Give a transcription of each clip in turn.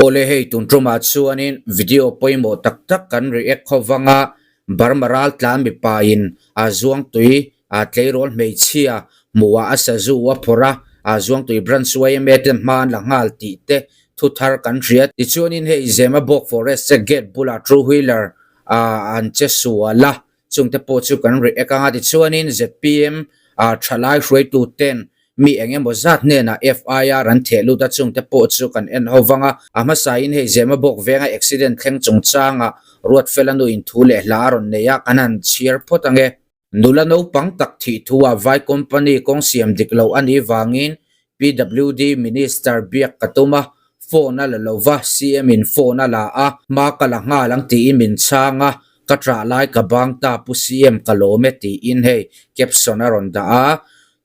Awle hei tun tumah chuanin video pawimawh tak tak kan react kho vang a, Burma ral tlan mipa in a zuangtui a tleirawl hmeichhia hmuhah a sazu a phawrh a, a zuangtui branch yma ten hma an la nghal tih te thu thar kan hria. Tichuanin hei Zemabawk forest che gate bulah two wheeler a an che sual a, Chungte pawh chu kan react anga tichuanin zpm ah thalai hruaitu ten mi eng emaw zat hnenah FIR an theh lut a chungte pawh chu kan en ho vang a. A hmasain hei Zemabawk venga accident thleng chungchanga Ruatfela nu in thu leh hla a rawn nei a, kan han chhiar phawt ange. Nula naupang tak thih thu ah vai company kawng siam dik loh a nih vangin PWD Minister biak ka tum a, phone a la lo va, CM in phone a la a, hma ka la nghal ang tiin min chhang a, ka ṭah lai ka bang ta pu CM ka lawm e tiin hei caption a rawn dah a.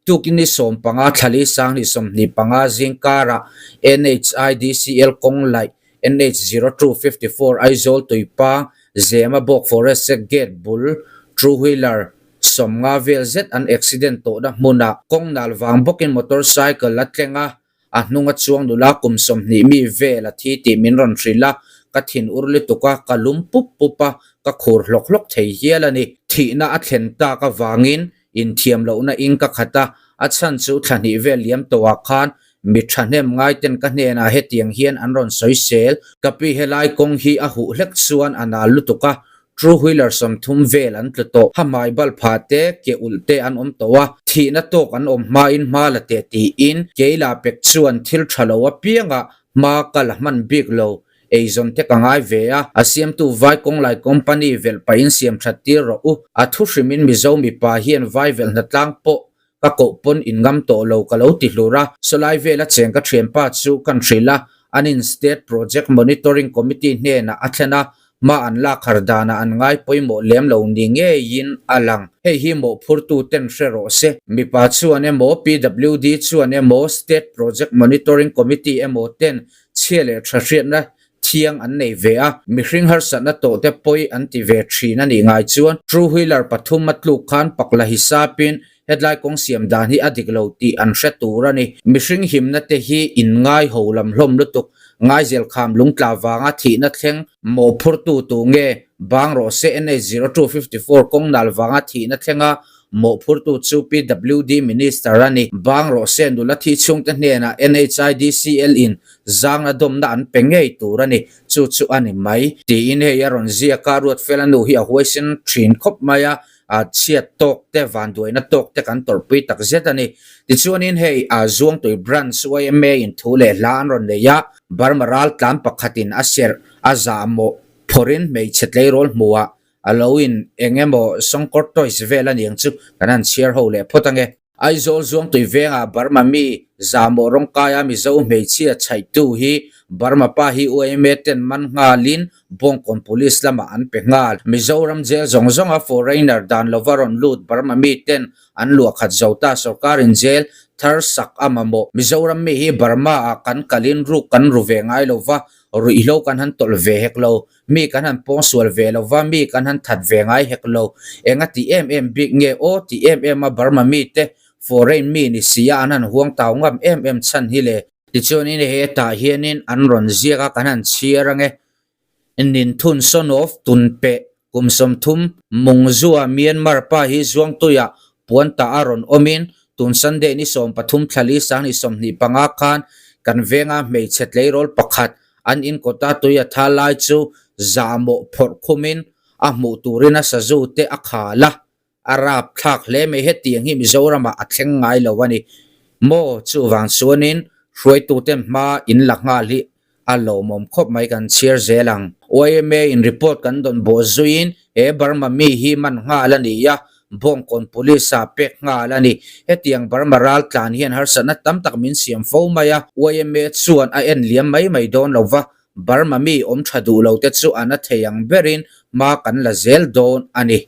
Tukin ni 15 thlali sanghnih 25 zingkarah NHIDCL kawng laih NH 0254 Aizawl Tuipang Zemabawk Forest Check Gate bul two wheeler 50 vel zet an accident tawhna hmunah kawng nal vang bawkin motorcycle a tleng a, a hnunga chuang nula kum 20 mi vel a thi tih min rawn hrilh a, ka thin ur lutuk a, ka lum pup pup a, ka khur hlawk hlawk thei hial a ni. Thihna a thlen tak avangin inthiam lohna in ka khat a, a chhan chu thla hnih vel liam tawhah khan mi thahnem ngaiten ka hnenah hetiang hian an rawn sawi sel. Ka pi helai kawng hi a huh hlek chuan a nal lutuk a, two wheeler 30 vel an tlu tawh. Ha hmai bal phah te, ke ulh te an awm tawh a, thihna tawk an awm hmain hma la teh tiin Keila pek chuan thil tha lo apiangah hma ka la hman bik lo. Eizawn te ka ngai ve a, a siamtu vai kawnglai company velh pahin siam that tir rawh u. A thu hrimin Mizo mipa hian vai velh hnatlang pawh ka koh pawn in ngam tawh lo ka lo ti hlur a. Sawlai vela cheng ka thianpa chu kan hrilh a, an in State Project Monitoring Committee hnenah a thlen a, hma an lak har danah an ngai pawimawh lem lo ni ngeiin a lang. Hei hi mawhphurtu ten hre rawh se. Mipa chuan emaw, PWD chuan emaw, State Project Monitoring Committee emaw ten chhia leh tha hriatna thiang an nei ve a, mihring harsatna tawh te pawi an ti ve thin a nih ngai chuan two wheeler pathum a tluk khan pakla hisapin hetlai kawng siam dan hi a dik lo tih an hre tur a ni. Mihring himna te hi in ngai ho lam hlawm lutuk, ngaizel kham lungtla vanga thihna thleng mawhphurtu tu nge bang rawh se NH 0254 kawng nal vanga thihna thlenga Mawhphurtu chu PWD Minister a ni. Bang rawh se nula thi chhungte hnenah NHIDCL in zangna dawmna an pe ngei tur a ni. Chu chu a ni mai. Tiin hei a rawn ziak a, Ruatfela nu hi a huaisen thin khawp mai a, a chhiat tawk te, vanduaina tawk te kan tawrhpui tak zet a ni. Tichuanin hei a Zuangtui Branch yma in thu leh hla an rawn nei a, Burma raltlan pakhatin a serh a zahmawh phawrhin hmeichhe tleirawl hmuhah A lo in eng emaw sawngkawr toys vel a niang chu kan han chhiar ho leh phawt ange. Aizawl Zuangtui vengah Burma mi Zamawh rawngkaia Mizo hmeichhia chhaihtu hi Burma pa hi yma ten man nghalin Bawngkawn Police lamah an pe nghal. Mizoram jail zawng zawnga foreigner dan lova rawn lut Burma mi ten an luahkhat zo ta sorkarin jail thar sak a mamawh. Mizoram mi hi Burma ah kan kalin ruk kan ru ve ngai lova, ruihhlo kan han tawlh ve hek lo. Mi kan han pawng sual ve lo va, mi kan han that ve ngai hek lo. Enga ti em em bik nge aw ti em em a Burma mite foreign mi ni si a an han huang tau ngam em em chhan hi le. Tichuanin hetah hianin an rawn ziak a kan han chhiar ange. Ninthun son of Tunpeh kum 30 Mungzua Myanmar pa hi Zuangtuiah puan tah a rawn awmin tun Sunday ni 13 thlali sanghnih 25 khan kan venga hmeichhe tleirawl pakhat An in kawta tui a tha lai chu zahmawh phawrh khumin a hmuh turin a sazu te a khal a, a rap thlak hle mai. Hetiang hi Mizoramah a thleng ngai lo a ni maw? Chuvang chuanin hruaituten hma in la nghal hi a lawmawm khawp mai kan chhiar zel ang. Yma in report kan dawn bawh zuiin he Burma mi hi man nghal a ni a, Bawngkawn Police ah pek nghal a ni. Hetiang Burma ral tlan hian harsatna tam tak min siam fo mai a, yma chuan a en liam mai mai dawn lo va, Burma mi awm tha duh lo te chu a na thei ang berin hma kan la zel dawn a ni.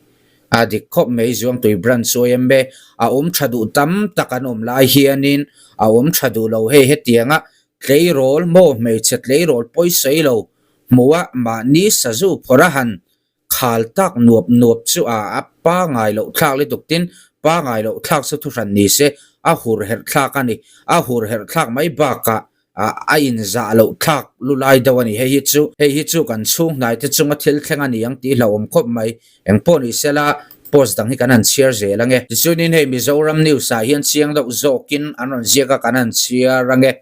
A dik khawp mai Zuangtui Branch yma a awm tha duh tam tak an awm lai hianin a awm tha duh lo hei hetianga tleirawl maw hmeichhe tleirawl pawisawi lo hmuha mahni sazu phawrh a han Khal tak nuap nuap chu a a pangai loh thlak lutuk tin pangai loh thlak chu thuhran ni se a hur herh thlak a ni. A hur herh thlak mai bakah A inzah loh thlak lulai deuh a ni. Hei hi chu hei hi chu kan chhung hnaite chunga thil thleng a ni ang tih hlauhawm khawp mai. Eng pawh ni sela post dang hi kan han chhiar zel ang e. Tichuanin hei Mizoram News ah hian chiang deuh zawkin an rawn ziak a kan han chhiar ang e.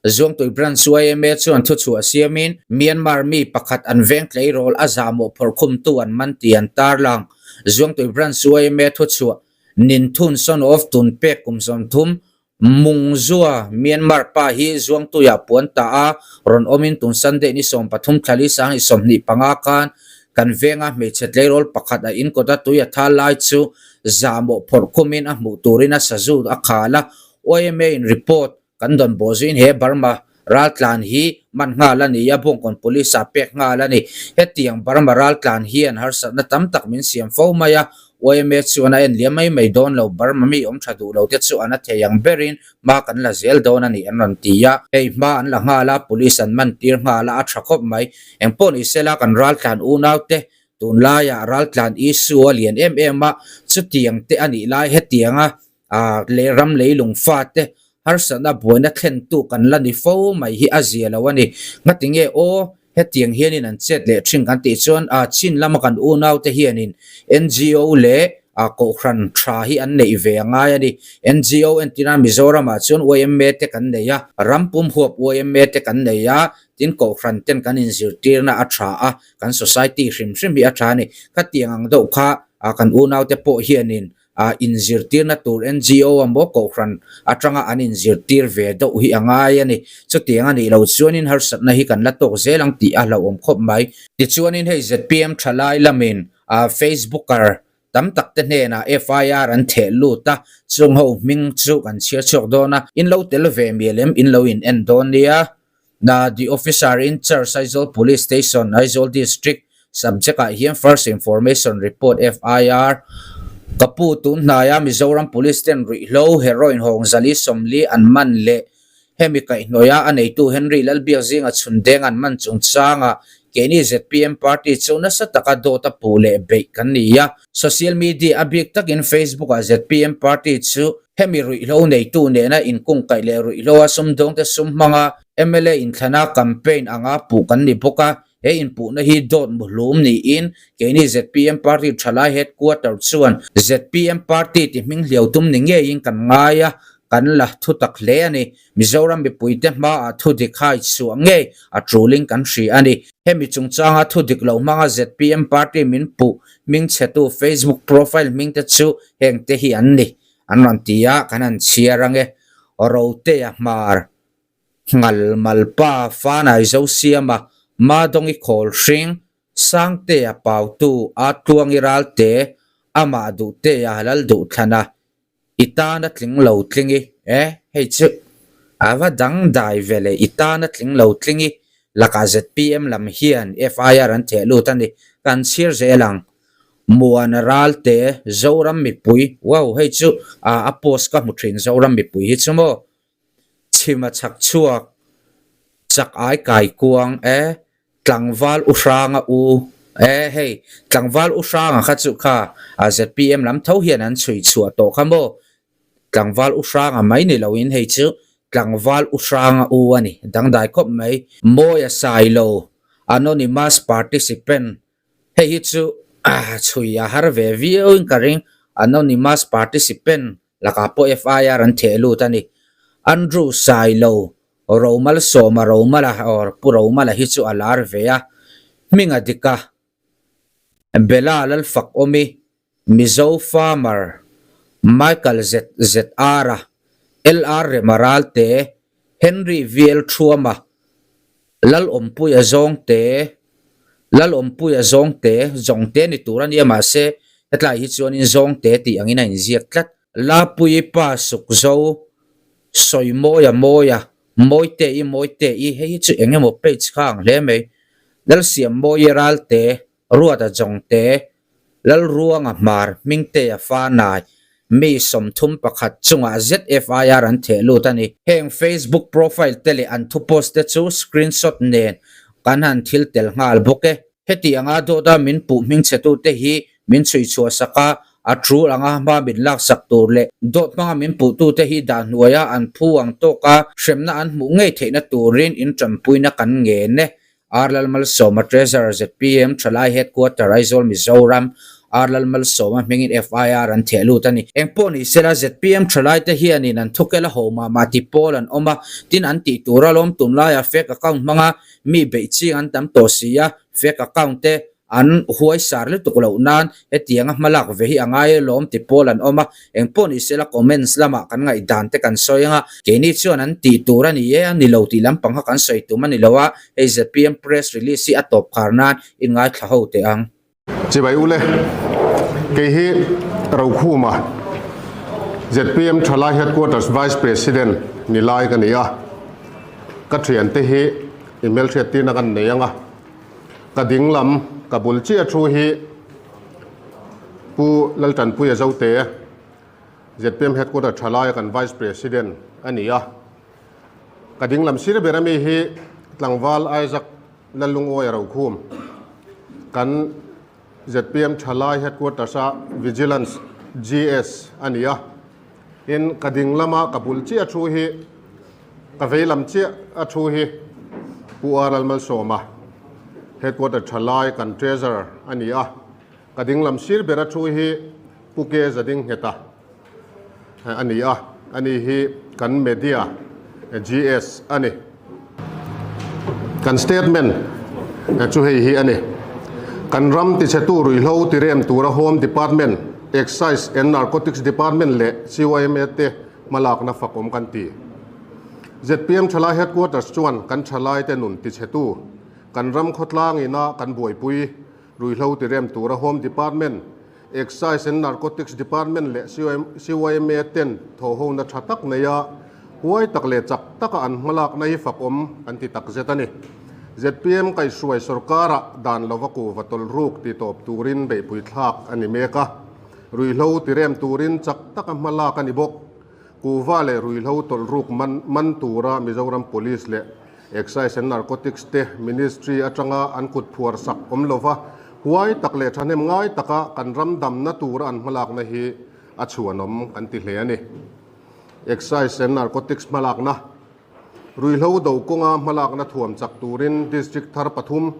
Zuangtui Branch yma chuan thuchhuah siamin Myanmar mi pakhat an veng tleirawl a zahmawh phawrh khumtu an man tih an tarlang. Zuangtui Branch yma thuchhuah Ninthun Son of Tunpek kum 30 Mungzua, Myanmar pa hi Zuangtuiah puan ta a, rawn awmin tun Sunday ni 13 thla li 2025 khan kan venga hmeichhe tleirawl pakhat a inkawt a tui a thal lai chu zahmawh phawrh khumin a hmuh turin a sazu a khal a, YMA in report kan dawn bawh zuiin he Burma raltlan hi man nghal a ni a, Bawngkawn Police ah pek nghal a ni. Hetiang Burma raltlan hian harsatna tam tak min siam fo mai a, YMA chuan a en liam mai mai dawn lo, Burma mi awm tha duh lo te chu an a thei ang berin hma kan la zel dawn a ni an rawn ti a. Hei hma an la nghal a, Police an man tir nghal a, a tha khawp mai. Engpawh ni sela kan raltlan unau te tunlaiah raltlan issue a lian em em a, chutiang te a nih lai hetianga A leh ram leilung fate harsatna buaina thlentu kan la ni fo mai hi a zia lo a ni. Ngatinge aw, hetiang hianin an chet leh thin kan tih chuan a chin lama kan unaute hianin NGO leh a kohhran tha hi an neih ve a ngai a ni. NGO entirna Mizoramah chuan yma te kan nei a, ram pum huap yma te kan nei a, tin kohhran ten kan inzirtirna a tha a, kan society hrim hrim hi a tha a ni. Khatiang ang deuh kha kan unaute pawh hianin a inzirtirna tur NGO a maw kohhran atanga an inzirtir ve deuh hi a ngai a ni. Chutiang a nih loh chuanin harsatna hi kan la tawk zel ang tih a hlauhawm khawp mai. Tichuanin hei zpm thalai lamin a Facebooker tam tak te hnenah FIR an theh lut a, chung ho hming chu kan chhiar chhuak dawn a, in lo tel ve mial em in lo in en dawn nia. Na The Officer in Charge Aizawl Police Station, Aizawl District Subject ah hian First Information Report, FIR, Ka pu tun hnaia Mizoram Police ten ruihhlo heroin hawng zali 40 an man leh hemi kaihhnawih a a neitu Henry Lalbiakzinga chhundeng an man chungchangah keini zpm party chu nasa taka dawt a puh leh beih kan ni a. Social media a bik takin Facebook ah zpm party chu Hemi ruihhlo neitu nena inkungkaih leh ruihhlo a sumdawngte sum hmanga mla inthlana campaign anga puh kan ni bawk a, he inpuhna hi dawt muhlum niin keini zpm party thalai headquarter chuan zpm party ti hming hliau tum ni ngeiin kan ngai a, kan la thutak hle a ni. Mizoram mipuite hmaah thudik hai chhuah ngei a tulin kan hria a ni. Hemi chungchanga thudik lo hmanga zpm party min puh hming chhetu Facebook profile hmingte chu hengte hi an ni. An rawn ti a, kan han chhiar ang e. Rotea Hmar, Ngal Malpa, Fanai Zosiama, Madawngi Khawl Hring, Sangtea Pautu, A Tluangi Ralte, Amah Duhtea Lal Duhthlana, I tana tling lo tlingi, e, hei chu a va dangdai ve le, i tana tling lo tlingi lakah zpm lam hian FIR an theh lut a ni, kan chhiar zel ang. Muana Ralte, Zoram mipui, wow hei chu a a post ka hmu thin Zoram mipui hi chu maw? Chhima chhak chhuak, chak ai kai kuang e, tlangval u hranga u e hei tlangval u hranga kha chu kha a zpm lam tho hian an chhui chhuah tawh kha maw? Tlangval u hranga mai ni loin hei chu tlangval u hranga u a ni dangdai khawp mai. Mawia Sailo, Anonymous participant Hei hi chu chhui a har ve viau in ka ring. Anonymous participant lakah pawh FIR an theh lut a ni. Andrew Sailo, Romalsawma Romala or Pu Romala hi chu a lar ve a. Hminga dika Bella Lalfakawmi, Mizo Farmer, Michael ZZR-a, LR Rema Ralte, Henry VL Thuama, Lalawmpuia Zawngte, Lalawmpuia Zawngte, Zawngte ni tur a nia mahse hetlai hi chuanin Zawngte tih angin a inziak tlat. Lapuii pa Sukzo, Sawimawia Mawia, Mawite-i Mawite-i, hei hi chu eng emaw page kha ang hle mai. Lalsiammawii Ralte, Ruata Jongte, Lalruanga Hmar, Hmingtea Fanai, mi 31 chungah ZFIR an theh lut a ni. Heng Facebook profile te leh an thu post te chu screenshot nen kan han thil tel nghal bawk e. Heti anga dawta min puh hmingchhetute hi min chhui chhuah sak a, A tul anga hma min laksak tur leh dawt hmanga min puhtute hi dah hnuaia an phu ang tawka hremna an hmuh ngei theihna turin in tanpuina kan ngen e. R Lalmalsawma Treasurer zpm Thalai Headquarter Aizawl Mizoram R Lalmalsawma hmingin FIR an theh lut a ni. Engpawh ni sela zpm Thalaite hianin an thukel a ho mah mah ti pawl an awm a, tin an tih tur a lawm tunlaia fake account hmanga mi beih ching an tam tawh si a, fake account te An huaisar lutuk loh nan hetianga hmalak ve hi a ngai alawm ti pawl an awm a, engpawh ni sela comments lamah kan ngaihdan te kan sawi anga, keini chuan an tih tur a ni e a ni lo tih lampang kha kan sawi tum a ni lo a, hei zpm press release hi a tawp khar nan in ngaithla ho teh ang. Chibai ule, kei hi Rokhuma, zpm Thalai Headquarters Vice President ni lai ka ni a, ka thiante hi i hmelhriat tirna kan nei anga, Ka ding lam ka bul chiah thu hi Pu Laltanpuia Zote, zpm Headquarter Thalaia kan Vice President a ni a. Ka ding lam sir ber ami hi Tlangval Isaac Lallungawia Rokhum, kan zpm Thalai Headquarters a Vigilance GS a ni a. Tin, ka ding lama ka bul chiah thu hi Ka vei lam chiah a thu hi Pu R Lalmalsawma, Headquarter tha lai kan Treasurer a ni a. Ka ding lam sir ber a thu hi Pu K Zadingheta a ni a, ani hi kan Media GS a ni. Kan statement chu hei hi a ni, Kan ram tichhetu ruihhlo tirem tura Home Department, Excise and Narcotics Department leh CYMA te Hmalakna fakawm kan ti. Zpm Thalai Headquarters chuan kan thalaite nun tichhetu, kan ram khawtlang ina kan buaipui, ruihhlo tirem tura Home Department, Excise and Narcotics Department leh CYMA ten thawhhona tha tak neia huai tak leh chak taka an hmalakna hi fakawm kan ti takzet a ni. Zpm kaihhruai sorkarah dan lova kuhva tawlhruk titawp turin beihpui thlak a ni mek a. Ruihhlo tirem turin chak taka hma lak a ni bawk. Kuhva leh ruihhlo tawlhruk man man tura Mizoram Police leh Excise and Narcotics te Ministry atanga an kut phuar sak awm lova, huai tak leh thahnem ngai taka kan ram damna tura an hmalakna hi a chhuanawm kan ti hle a ni. Excise and Narcotics hmalakna, Ruihhlo do kawnga hmalakna thuam chak turin District thar pathum,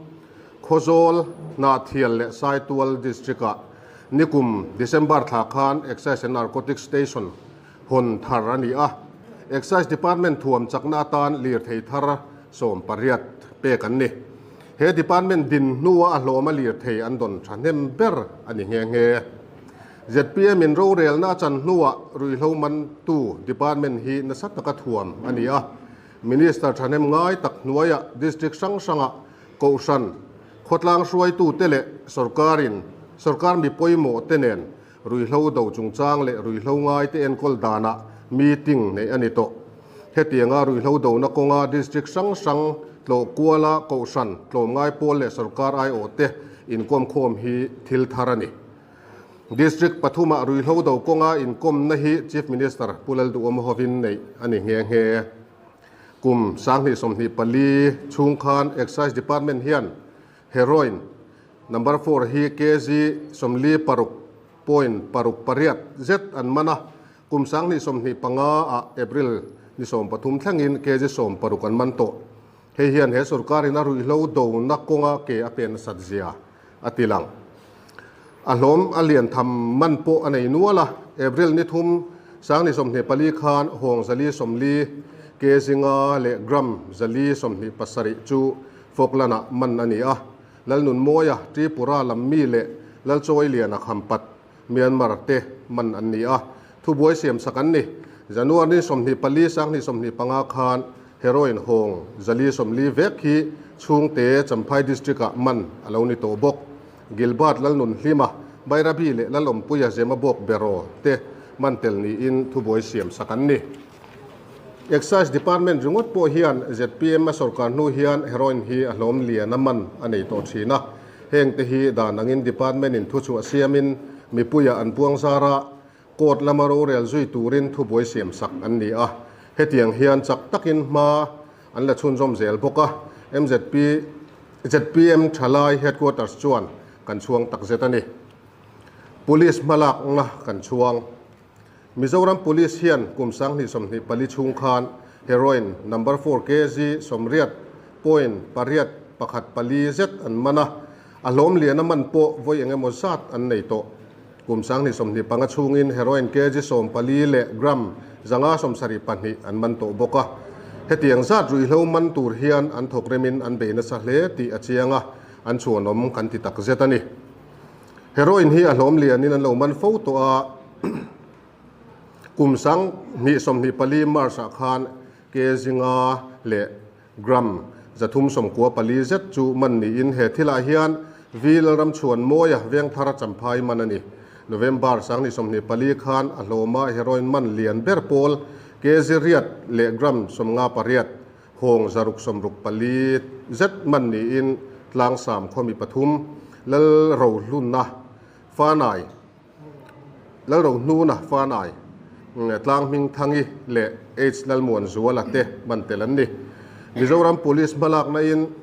Khawzawl, Hnahthial leh Saitual District-ah nikum December thla khan Excise and Narcotics Station hawn thar a ni a. Excise Department thuam chakna atan lirthei thar 18 pek an ni. He department din hnua a hlawma lirthei an dawn thahnem ber a ni nghe nghe. Zpm in rorelna a chan hnuah ruihhlo mantu department hi nasa taka thuam a ni a. Minister thahnem ngai tak hnuaiah district hrang hrangah kohhran, khawtlang hruaitute leh sorkarin sorkar mi pawimawh te nen ruihhlo do chungchang leh ruihhlo ngaite enkawl danah meeting neih a ni tawh. Hetianga ruihhlo dona kawnga district hrang hrang tlawh kuala kohhran, tlawmngai pawl leh sorkar aiawhte inkawmkhawm hi thil thar a ni. District pathumah ruihhlo do kawnga inkawmna hi Chief Minister Pu Lalduhawma hovin neih a ni nghe nghe. Kum 2024 chhung khan Excise Department hian Heroin Number four hi kg 46.68 zet an man a, kum 2025 ah April ni 13 thlengin kg 60 an man tawh. Hei hian he sorkarin a ruihhlo dona kawnga ke a pen nasat zia a ti lang. A hlawm a lian tham man pawh a nei nual a, April ni thum 2024 khan hawng 440, kg nga leh gram 427 chu Falkland-ah man a ni a. Lalnunmawia, Tripura lam mi leh Lalchawiliana Khampat, Myanmar te man an ni a, thubuai siamsak an ni. January ni 24 2025 khan heroin hawng 440 vek hi chhungte Champhai District-ah man a lo ni tawh bawk. Gilbert Lalnunhlima, Bairabi leh Lalawmpuia Zemabawk Beraw te man tel niin thubuai siamsak an ni. Excise Department ringawt pawh hian zpm a sorkar hnu hian heroin hi a hlawm lian a man a nei tawh thin a. Hengte hi dan angin Department in thuchhuah siamin mipuiah an puang zar a, Court lama rorel zui turin thubuai siamsak an ni a. Hetiang hian chak takin hma an la chhunzawm zel bawk a, mzp zpm Thalai Headquarters chuan kan chhuang takzet a ni. Pu. Police hmalakna kan chhuang. Mizoram Police hian kum 2024 chhung khan heroin number four kg 80 point pariat pakhat pali zet an man a, a hlawm lian a man pawh vawi eng emaw zat an nei tawh. Kum 2025 chhungin heroin kg 14 leh gram 572 an man tawh bawk a. Hetiang zat ruihhlo man tur hian an thawk remin an bei nasa hle tih a chiang a, an chhuanawm kan ti tak zet a ni. Heroin hi a hlawm lianin an lo man fo tawh a, kum 2024 March-ah khan kg nga leh gram 394 zet chu man niin he thilah hian V Lalramchhuanmawia Vengthara Champhai man a ni. November 2024 khan a hlawma heroin man lian ber pawl kg riat leh gram 58 Hawng 664 zet man niin Tlangsam khawmi pathum Lalrohluna Fanai, Lalrohnuna Fanai, Tlanghmingthangi leh H Lalmuanzuala te man tel an ni. Mizoram Police hmalakna in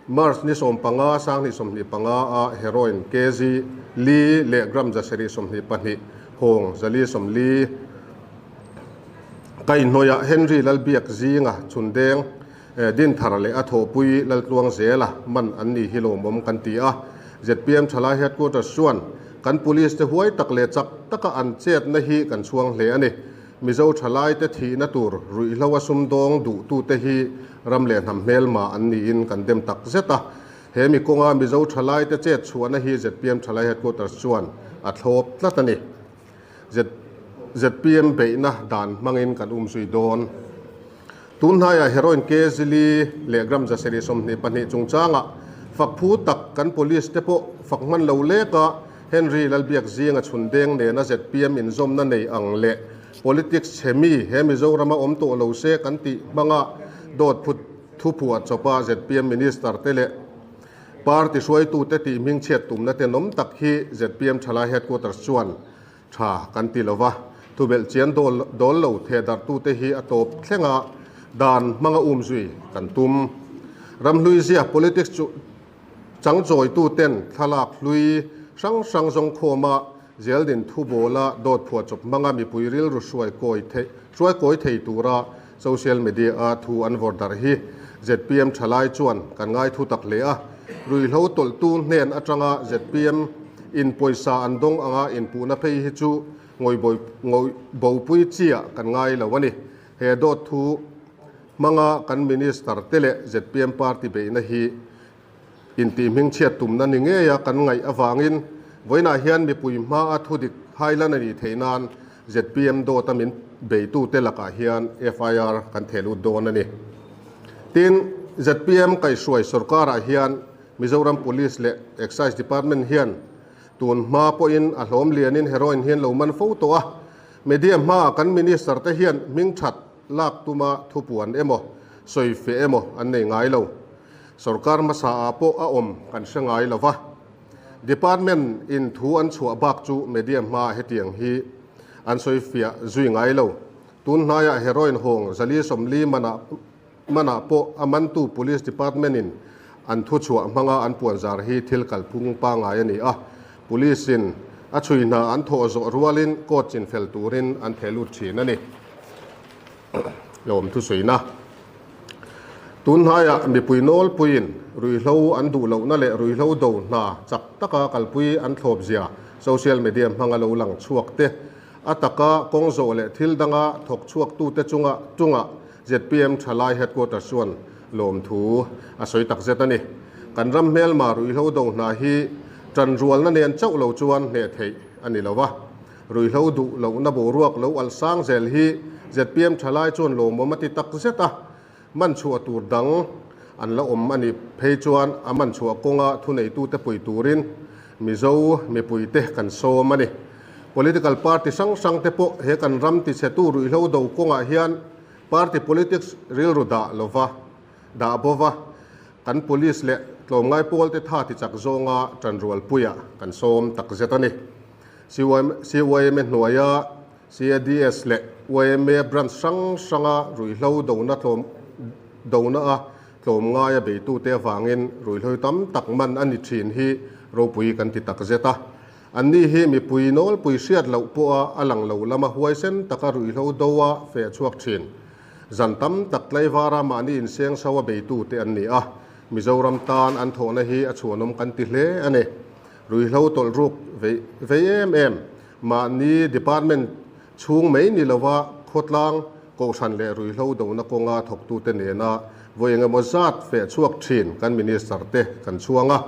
March ni 15, 2025 a heroin kg li leh gram 722 hawng 440 Kaihhnawihah Henry Lalbiak zinga chhundeng Dinthar leh a thawhpui Laltluang zela man an ni hi lawmawm kan ti a. Zpm Thalai Headquarters chuan kan Police te huai tak leh chak taka an chetna hi kan chhuang hle a ni. Mizo Thalai te thihna tur ruihhlo a sumdawng duhtute hi ram leh hnam hmelma an niin kan dem tak zet a. He mi kawnga Mizo Thalai te chet chhuahna hi zpm Thalai Headquarters chuan a thlawp tlat a ni. Zpm beihna dan hmangin kan um zui dawn. Tun hnaiah heroin kg li leh gram 722 chungchangah fak phu tak kan police te pawh fak hman lo lek a, Henry Lalbiak zinga chhundeng nena zpm inzawmna nei ang leh politics chhe mi he Mizorama awm tawh lo se kan tih hmanga dawt phut thuphuah chawpa zpm minister te leh Party hruaitute tih hmingchhiat tumna tenawm tak hi zpm Thalai Headquarters chuan tha kan ti lova, thubelh chian dawl lo thehdarhtute hi a tawp thlenga dan hmanga umzui kan tum. Ramhlui zia politics chu changchawituten thlalak hlui hrang hrang zawngkhawma zeldin thubawla dawt phuahchawp hmanga mipui rilru hruai kawi thei tura Social media-a thu an vawrh darh hi zpm thalai chuan kan ngai thu tak hle a, ruihhlo tawlhtu hnen atanga zpm in pawisa an dawng anga inpuhna phei hi chu ngawih bopui chiah kan ngai lo a ni. He dawt thu hmanga kan Minister te leh zpm party beihna hi intihhmingchhiat tumna ni ngeia kan ngaih avangin vawiinah hian mipui hmaa thudik hailan a nih theih nan zpm dawta min beitute lakah hian FIR kan theh lut dawn a ni. Tin, zpm kaihhruai sorkarah hian Mizoram Police leh Excise Department hian tun hma pawhin a hlawm lianin heroin hian lo man fo tawh a, media hmaah kan minister te hian hmingthat lak tuma thupuan emaw sawifiah emaw an nei ngai lo. Sorkar hmasa ah pawh a awm kan hre ngai lo va, Department in thu an chhuah bak chu media hma hetiang hi an sawi fiah zui ngai lo. Tun hnaiah heroin hawng 440 manah manah pawh a mantu Police Department in an thu chhuah hmanga an puanzar hi thil kalphung pangngai a ni a, Police in a chhui hna an thawh zawh rualin court chinfel turin an theh lut thin a ni. Lawm thusawiina. Tun hnaiah mipui nawlpuiin ruihhlo an duh lohna leh ruihhlo do hna chak taka kalpui an thlawp zia social media hmanga lo lang chhuak te, a taka kawng zawh leh thil danga thawk chhuaktute chunga chungah zpm Thalai Headquarters chuan lawmthu a sawi takzet a ni. Kan ram hmelma ruihhlo do hna hi tanrualna nen chauh lo chuan hneh theih a ni lo va. Ruihhlo duh lohna boruak lo alh sang zel hi zpm thalai chuan lawmawm a ti tak zet a, man chhuah tur dang an la awm a nih phei chuan a man chhuah kawnga thuneitute pui turin Mizo mipuite kan sawm a ni. Political party hrang hrangte pawh he kan ram tichhetu ruihhlo do kawngah hian party politics rilru dah lova dah bova kan police leh tlawmngai pawlte tha tichak zawnga tanrualpuiah kan sawm tak zet a ni. CYMA hnuaia CADS leh YMA branch hrang hranga ruihhlo dona tlawm dona a tlawmngaia beitute avangin ruihhlo tam tak man a ni thin hi ropui kan ti tak zet a. Anni hi mipui nawlpui hriat loh pawha a lang lo lama huaisen taka ruihhlo do a feh chhuak thin. Zan tam tak tlaivara mahni inseng so a beitute an ni a, Mizoram tan an thawhna hi a chhuanawm kan ti hle a ni. Ruihhlo tawlh ruk vei vei em em. Mahni department chhung mai ni lova khawtlang, kohhran leh ruihhlo dona kawnga thawktute nena vawi engemaw zat feh chhuak thin kan Minister te kan chhuang a.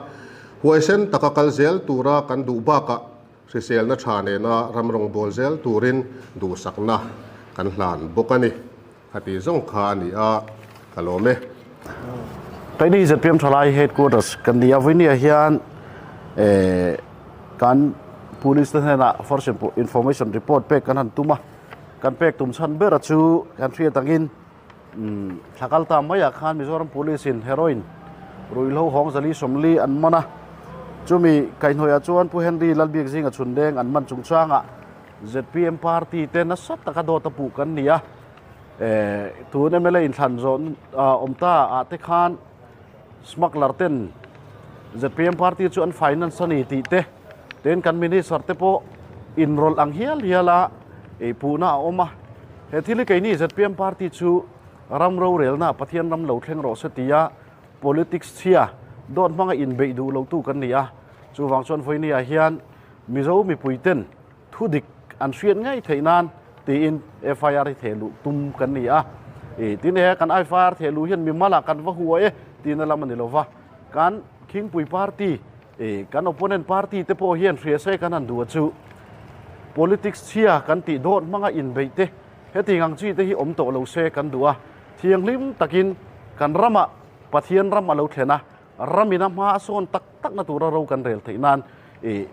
Huaisen taka kal zel tura kan duh bakah hriselna tha nena ram rawngbâwl zel turin duhsakna kan hlan bawk a ni. Khati zawng kha a ni a, ka lawm e. Keini ZPM Thalai Headquarters kan ni a, vawinia hian kan Police te hnenah First Information Report pek kan han tum a, kan pek tum chhan ber a chu kan hriat angin thla kal ta maiah khan Mizoram Police in heroin ruihhlo hawng zali sawmli an man a, chumi kaihhnawihah chuan Pu Henry Lalbiakzinga chhundeng an man chungchangah ZPM party te nasa taka dawt a puh kan ni a, tun mla inthlan zawh awm ta ah te khan smuggler ten ZPM party chu an finance a ni tih te, tin kan minister te pawh inrawlh ang hial hial a puhna a awm a, he thil hi keini ZPM party chu ram rorelna Pathian ram lo thleng rawh se tia politics chhia dawt hmanga inbeih duh lo tu kan ni a, chuvang chuan vawinia hian Mizo mipuiten thu dik an hriat ngei theih nan tiin FIR hi theh luh tum kan ni a. I tin he kan FIR theh luh hian mimal ah kan va hua e tihna lam a ni lo va. Kan Khingpui party, i kan opponent party te pawh hian hria se kan han duh a chu politics chhia kan tih dawt hmanga inbeih te heti ngang chi te hi awm tawh lo se kan duh a. Thianghlim takin kan ramah Pathian ram a lo thlen a, Ramin a hma a sawn tak takna tura ro kan rel theih nan i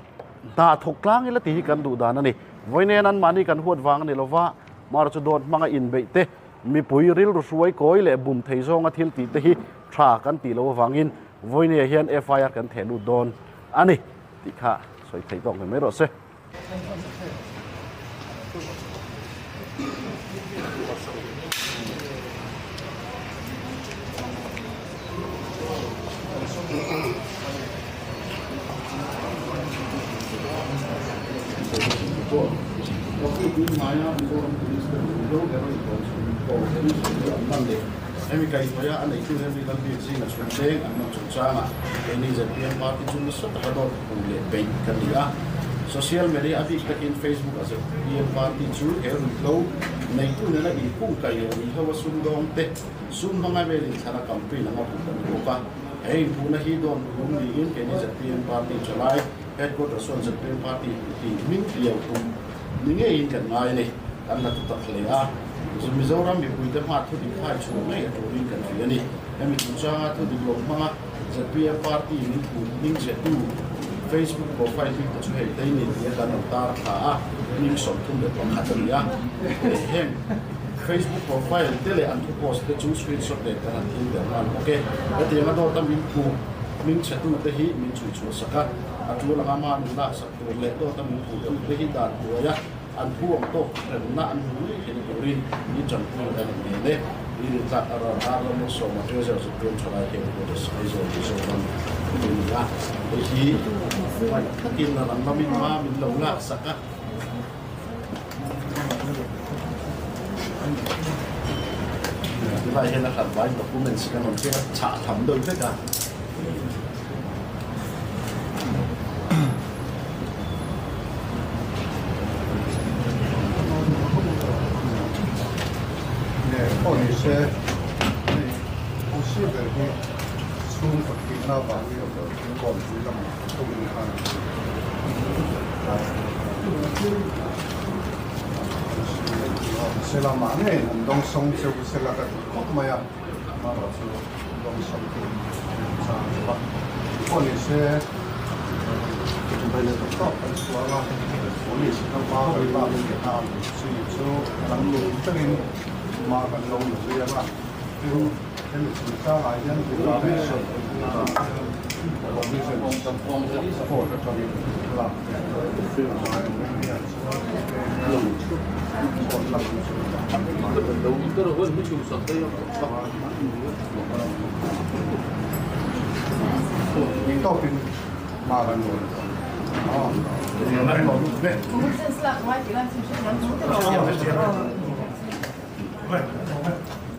hna thawk tlang ila tih hi kan duh dan a ni. Vawiin anmahni kan huat vang a ni lova, Mara chu dawt hmanga inbeih te, mipui rilru hruai kawi leh bum thei zawnga thil tih te hi tha kan tih loh avangin vawiin hian FIR kan theh lut dawn a ni tih kha sawi theih tawk mai mai rawh se. Social media a bik takin Facebook a ZPM party chu he ruihhlo neitu nena inkungkaih leh ruihhlo a sumdawng te sum hmanga vel inthlana campaign anga puh kan ni bawk a. He inpuhna hi dawn hlum niin keini ZPM party chalai headquarters chuan ZPM party tih hming piau tum ni ngeiin kan ngai a ni. Kan la thu tak hle a, Mizoram mipuite hma thudik hai chhuah ngei a turin kan hria a ni. Hemi chungchanga thudik lo hmanga ZPM party min phut hming zehtu Facebook profile bik te chu hei tei ni tia kan rawn tar thla a, hming 31 a ni a. Heng Facebook profile te leh an thu post te chu screenshot leh kan han thil der nghal bawk e. Hetianga dawta min phut hming chhetu te hi min chhui chhuah sak a, a tul anga ma min lak sak tur leh dawta min phut tu te hi dan hnuaia An pu ang tawk remna an hmu ngei theihna turin ni tanpui an in nen e. Ni rin tlak a ral ar ram malsawma Treasurer Supreme Thalai Headquarters Aizawl Mizoram a ni a. Hei hi ngaih takin a ram lamin hma min lo lak sak a. Tunah hian a hlat vai documents kan rawn cheng a, chhah tham deuh vek a. Pawh ni se hei kawngsi ber hi chhung pathihna avangin kawnpui lamah tumin khan se lamah ngei an dawngsawng cheu sela ka ti khawp mai a. Amaherawhchu dawngsawng tu chang chu a pawh ni se tawp kan chhuang a, police in a hma kan lak leh a chi chu lam lung takin hma kan lo la zui ang a, tin hemi chungchangah hian permission permission court atangin lak theih a ngai ang em hian chuan court lamah chu Tawpin hma kan rawn a.